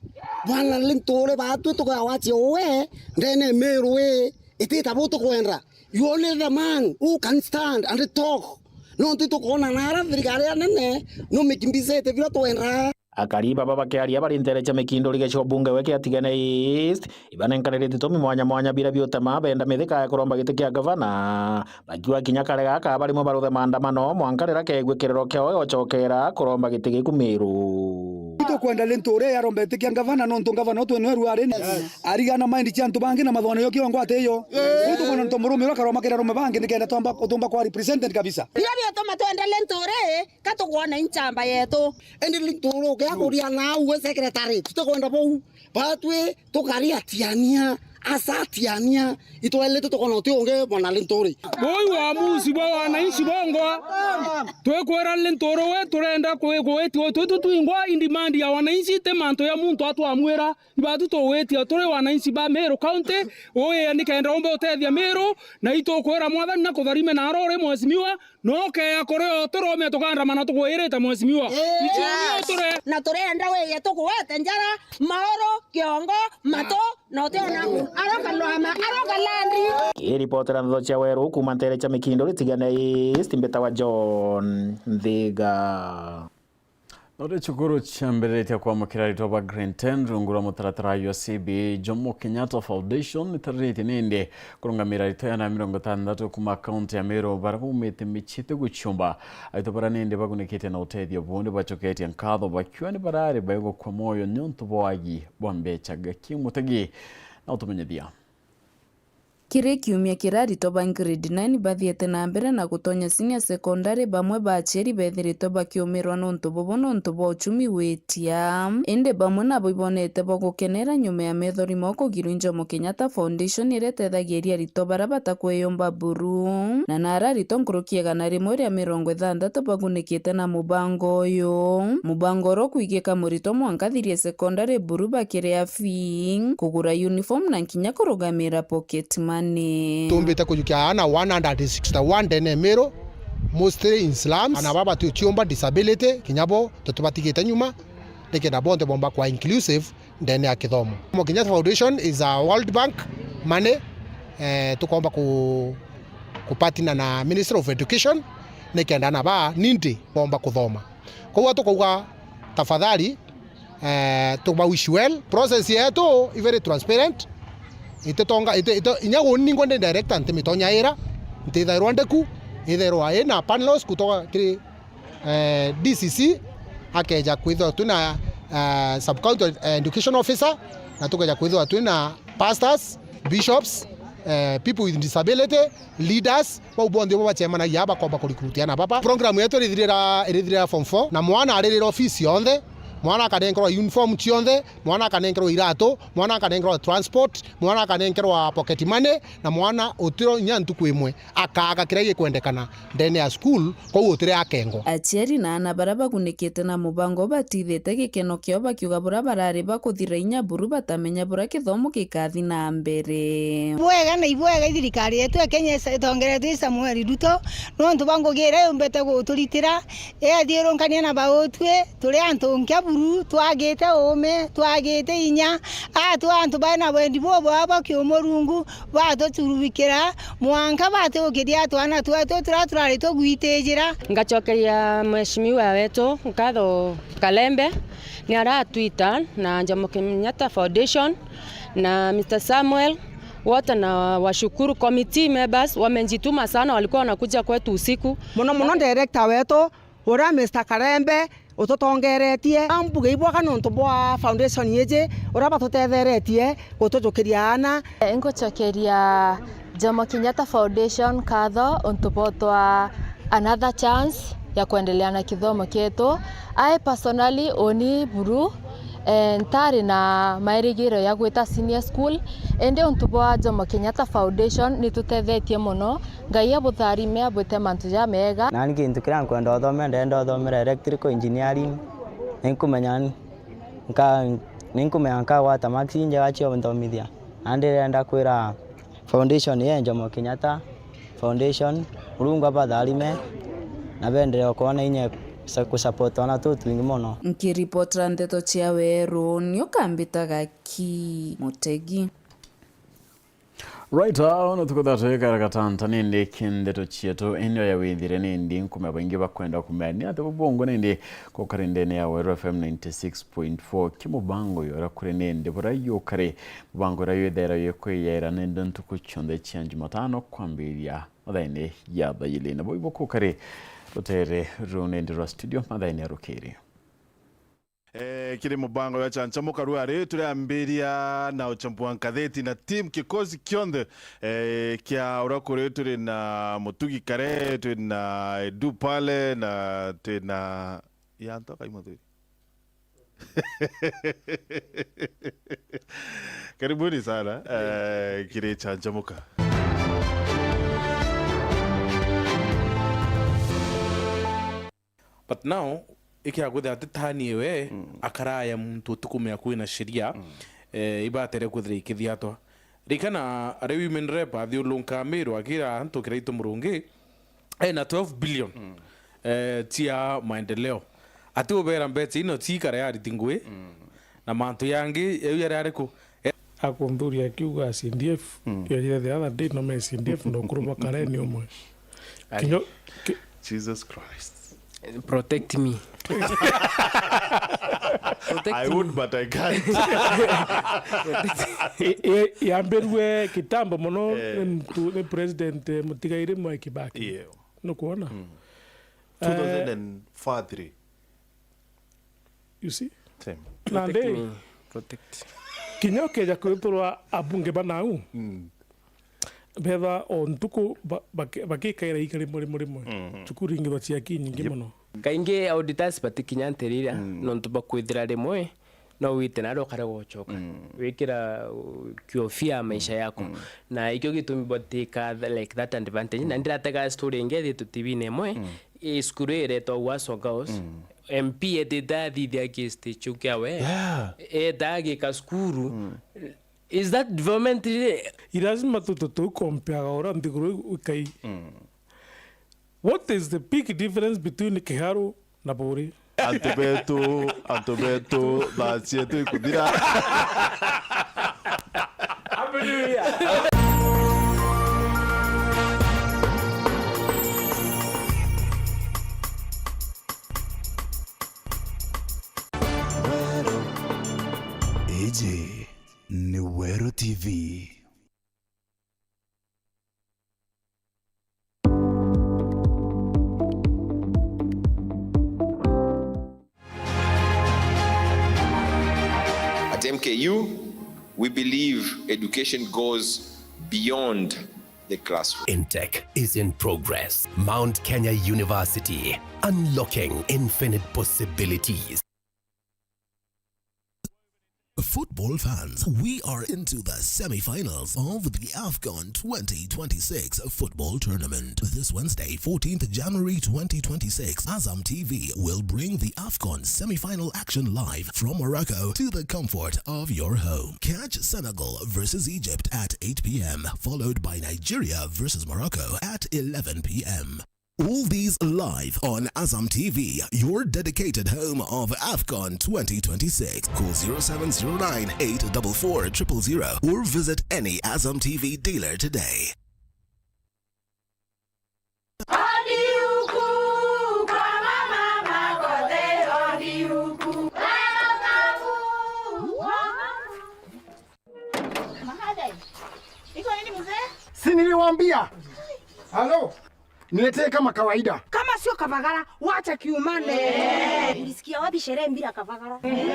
Bwana Linturi, batu tukwenda wacie uwe, ndene Meru ii, itita bu tukwenda. You only the man who can stand and talk. Nontu itukwona nara thirikari ya nene, numikimbisite bira twenda. Akari baba bakiaria bari ntere cia Mikinduri gicigo bunge we kia Tigania East, ibanenkanire itumi mwanya mwanya bira biutema benda Mithika ya kuromba giti kia gavana. Bakiuga kinya kare gaka barimwe baruthe maandamano mwanka riria keegue kiriro kiao giocokera kuromba giti giku Meru. Itukwenda Linturi arombe giti kia gavana, nontu gavana utwe nwe ruari ni arigana mind cia antu bangi na mathone yo kiongo atiyo. Itukwenda ntu murume ura karoma kira arume bangi nikenda twamba, tumba kwa represented kabisa. Biria biutuma twenda Linturi, ka tukwona i nchamba yetu. Indi Linturi ukiakuria nau we secretary, tutikwenda bau. Batwi tukari Atiania, asa Atiania, itwairite tukona uti ungi bwana Linturi. Bui uamuzi bwa wananchi bongwa. Twikwira Linturi we turenda kwi-, kwitia tutu twingwa i demand ya wananchi, ti mantu ya muntu atwamwira. Ibatu tugwitia turi wananchi ba Meru County, uye nikenda umbe utethia Meru, na itukwira mwathani na kutharime naro uri mheshimiwa, no ukeya kuri o turome tukandamana tukwirite mheshimiwa. Yes. Icio nio ture- Na turenda wiye tukuwete njara, mauru, kiongo, matu, na utiona aroka lwama, aroka landi. Kiripotera ntho cia weru kuma ntere cia Mikindo Ritigane East, mbitawa John Nthiga. Nore cukuru ciambiritie kwamukira aritwa ba Grade ten rungu rwa mutaratara jwa C B E jwa Mo Kenyatta Foundation, itariritie nindi kurungamira aritwa igana na mirongo itantatu kuma kaunti ya Meru baria baumite micii iti guciumba. Aritwa baria nindi bagunikite na utethio buu nibacoketie nkatho bakiuga ni barari baigukua mwoyo niuntu bwa wagi bwa mbeca. Gaki Mutegi na utumenyithia. Kiri kiumia kiria aritwa ba grade nine bathiete na mbere na gutonya senior secondary, bamwe ba aciari bethiritwe bakiumirwa nontu bubu nontu bwa uchumi witia. Indi bamwe nabo ibonete bwa gukenera nyuma ya methori moo kugirwa i Jomo Kenyatta Foundation iria itethagiria aritwa baria batakwiyumba buru. Na nara aritwa nkuruki igana rimwe ria mirongo ithanthatu bagunikite na mubango uyu. Mubango uria ukwigika muritwa mwanka athirie secondary buru bakiria fee, kugura uniform na nkinya kurugamira pocket money. Tumbite kujukia aana one hundred sixty-one ndene ya Meru, mostly in slums. Aana baba tuchiumba disability, kinya bo tutibatigite nyuma, nikenda bonthe bomba kwa inclusive ndene ya kithomo. Jomo Kenyatta Foundation is a World Bank money, eh, tukomba ku, ku partner na Ministry of Education, nikenda aana ba needy bomba kuthoma. Koguo tukauga tafadhali, eh, tuba wish well. Process yetu i very transparent. Ititonga, iti, iti, inya guni ningwa ndi director ntimitonya ira, ntithairwa ndiku, ithairwa ina panels kutoka kiri, eh, D C C, akeja kwithirwa twina, eh, sub county, eh, education officer, na tukeja kwithirwa twina pastors, bishops, eh, people with disability, leaders, bau bonthe bo bacemanagia aa bakomba kurecruit aana baba. Program yetu irithirira, irithirira form four, na mwana aririra ofisi yonthe, mwana akanenkerwa uniform cionthe, mwana akanenkerwa iratu, mwana akanenkerwa transport, mwana akanenkerwa pocket money, na mwana utiro inya ntuku imwe akaaga kiria gikwendekana ndene ya school, kou utire akengwa. Aciari na aana baria bagunikite na mubango batithite gikeno kiao bakiuga buria barari bakuthira inya buru batamenya buria kithomo gikathi na mbere. Bwega na ibwega i thirikari yetu ya Kenya isa-, itongeretwe i Samuel Ruto, nontu bwa ngugi iria yumbite guturitira, iathiurunkania na bautwi, turi antu nkia buru, twagite uume, twagite inya, aa twi antu bari na wendi bubwega bwa kiumurungu, batuturubikira, mwanka batukiria twana twetu turia turari tugwitijira. Ngacokeria mheshimiwa wetu nkatho Kalembe, ni aratwita na Jomo Kenyatta Foundation na Mister Samuel, wote na washukuru committee members, wamejituma sana, walikuwa wanakuja kwetu usiku. Muno muno director wetu, uria Mister Kalembe, ututongeretie. Ambuge ibwega nontu bwa foundation iji, uria batutetheretie gutujukiria aana. Nkucokeria Jomo Kenyatta Foundation nkatho untu botwa another chance ya kuendelea na kithomo kietu. I personally uni buru, eh, ntari na mairigiro ya gwita senior school, indi untu bwa Jomo Kenyatta Foundation nitutethetie muno. Ngai abutharime, abwite mantu jamega. Nani gintu kiria nkwenda uthome, ndenda uthomera electrical engineering. Ninkumenya nka-, ninkumenya nkagwata marks injega cia unthomithia. Na ndirenda kwira foundation ye Jomo Kenyatta Foundation, Murungu abatharime na benderee ukorwa na inya sa-, kusupport twana tutwingi mono. Nkiripotera ndeto cia Weru, nio kambitaga ki Mutegi. Right, ah, ono tuko that way kara gatanta nindi ki ndeto cietu, indi oya withire nindi nkume baingi bakwenda kumenya ati bubongo nindi kukari ndene ya Weru F M ninety six point four ki mubango yora kuri nindi bura yukari mubango ira yithera yikwiyaira nindi ntuku cionthe cia Jumatano kwambiria mathaini ya thaili. Na bo ibo kukari rutere ru nindi rwa studio mathaini ya rukiri. Eh, kiri mubango jwa Chanchamuka rwari, turiambiria na uchambua ngatheti na team kikosi kionthe, eh, kia uria kuri turi na Mutugi Kare, turi na Edu pale, na turi na Yanto Kai Muthuri. Karibuni sana, eh, kiri Chanchamuka. But now, ikiakwithira ati tani iwe, mm, akaraya muntu utikumenya kwina sheria, mm, eh, ibatere kwithira ikithiatwa. Rikana ari women rep athiurunka Meru akira antu kiraitu Murungi, ena twelve billion, mm, eh, cia maendeleo. Ati ubera mbeca ino cikare ariti ngui, mm, na mantu yangi, yau yari ariku? Akunthuria akiuga C D F, mm, yajire the other day, no me C D F, no kuruba kareni umwe. Ai. Kinyo, ki- Jesus Christ. Protect me. Protect I me. Would, but I can't. I- i- yambirwe kitambo muno, eh, ni mtu, ni President, eh, Mutigairi Mwai Kibaki. Yeah. Nukuona? Mm. Eh, two thousand and four, three. You see? Same. Nandi, protect me. Protect. Kinya ukeja kwithirwa abunge banau, mm, Betha o ntuku ba-, baki-, bakikaira iga rimwe, rimwe, rimwe. Mhm. Cukuru ingithwa cia ki nyingi Yep. mono. Kaingi auditors batikinya ntirira, Mm. nontu bakwithira rimwe no wite naria ukarega ucoka. Mm. Wikira, uh, kiofia maisha Mm. yaku. Mm. Na ikio gitumi bateka th-, like, that advantage. Na Mm. ndiratega story ingi ithitwe T V-ini imwe, Mm. i cukuru iretwa Uaso Girls. Mm. M P etite athithia ki stage kiu kiawe. Yeah. Eta agika cukuru. Mm. Is that development really? I lazima tu-, tu-, tu-, tukompeaga uria nthiguru ikai. Mm. What is the big difference between Kiharu na Buri? Antu betu, antu betu, thaa cietu ikuthira. Happy New Year. Iji ni Weru T V. At M K U, we believe education goes beyond the classroom. Intake is in progress. Mount Kenya University, unlocking infinite possibilities. Football fans, we are into the semi-finals of the AFCON twenty twenty-six football tournament. This Wednesday, fourteenth January twenty twenty-six, Azam T V will bring the AFCON semi-final action live from Morocco to the comfort of your home. Catch Senegal versus Egypt at eight p m, followed by Nigeria versus Morocco at eleven p m. All these live on Azam T V, your dedicated home of AFCON twenty twenty-six. Call zero seven zero nine, eight four four, triple zero or visit any Azam T V dealer today. Si niliwaambia? Halo? Niletee kama kawaida. Kama sio Kavagara, wacha kiumane. Eh. Ulisikia wapi sherehe bila Kavagara? Eh.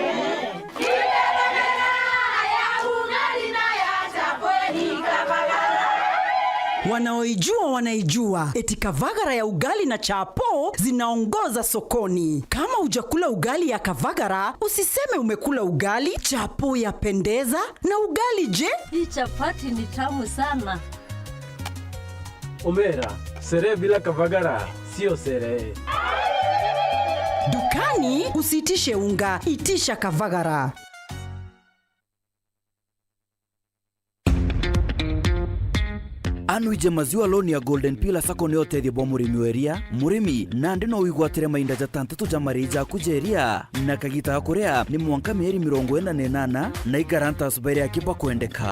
Wanaoijua wanaijua, eti Kavagara ya ugali na chapo zinaongoza sokoni. Kama hujakula ugali ya Kavagara, usiseme umekula ugali, chapo yapendeza, na ugali je? Hii chapati ni tamu sana. Omera, sherehe bila Kavagara sio sherehe. Dukani usiitishe unga, itisha Kavagara. Anwije maziwa loan ya Golden Pillar Sacco ni utethio bwa murimi wa iria. Murimi, nandi no wigwatire mainda jatanthatu ja marii jaku ja iria, na kagita ga kuria ni mwanka mieri mirongo ina na inana, na i guarantors bairi aki bakwendeka.